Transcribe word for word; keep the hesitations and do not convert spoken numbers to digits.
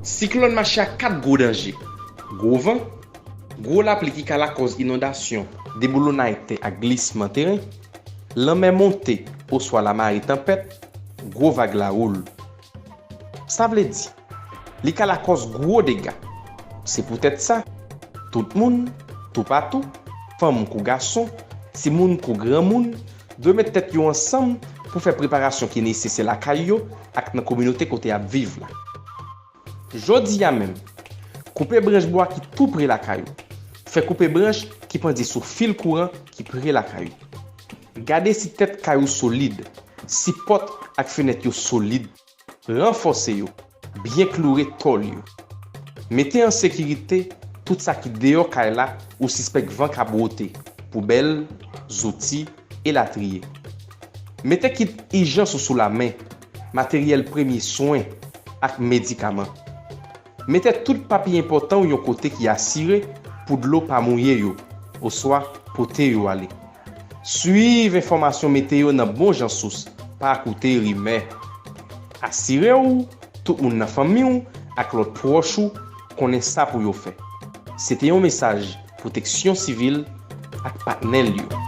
Siklòn mache ak kat gwo danje: gwo van, gwo lapli ki ka lakòz inondasyon, deboulonnay tè ak glisman teren, lanmè monte oswa lamare tanpèt, gwo vag lawoul. Sa vle di, li ka lakòz gwo dega. Se poutèt sa, tout moun, toupatou, fanm kou gason, timoun kou granmoun, dwe met tèt yo ansanm pou fè preparasyon ki nesesè lakay yo ak nan kominote kote y ap viv la. Jodi a menm, koupe branch bwa ki tou pre lakay ou. Fè koupe branch ki pandye sou fil kouran ki pre lakay ou. Gade si tèt kay ou solid, si pòt ak fenèt yo solid. Ranfòse yo, byen kloure tòl yo. Mete an sekirite tout sa ki deyò kay la ou sispèk van ka bwote: poubèl, zouti, elatriye. Mete kit ijans ou sou lamen, materyèl premye swen ak medikaman. Mete tout papye enpòtan w yon kote ki asire pou dlo pa mouye yo oswa pote yo ale. Swiv enfòmasyon meteyo nan bon jan sous, pa koute rimè. Asire w tout moun nan fanmi w ak lòt pwòch ou konnen sa pou yo fè. Se te yon mesaj Pwoteksyon Sivil ak patnè l yo.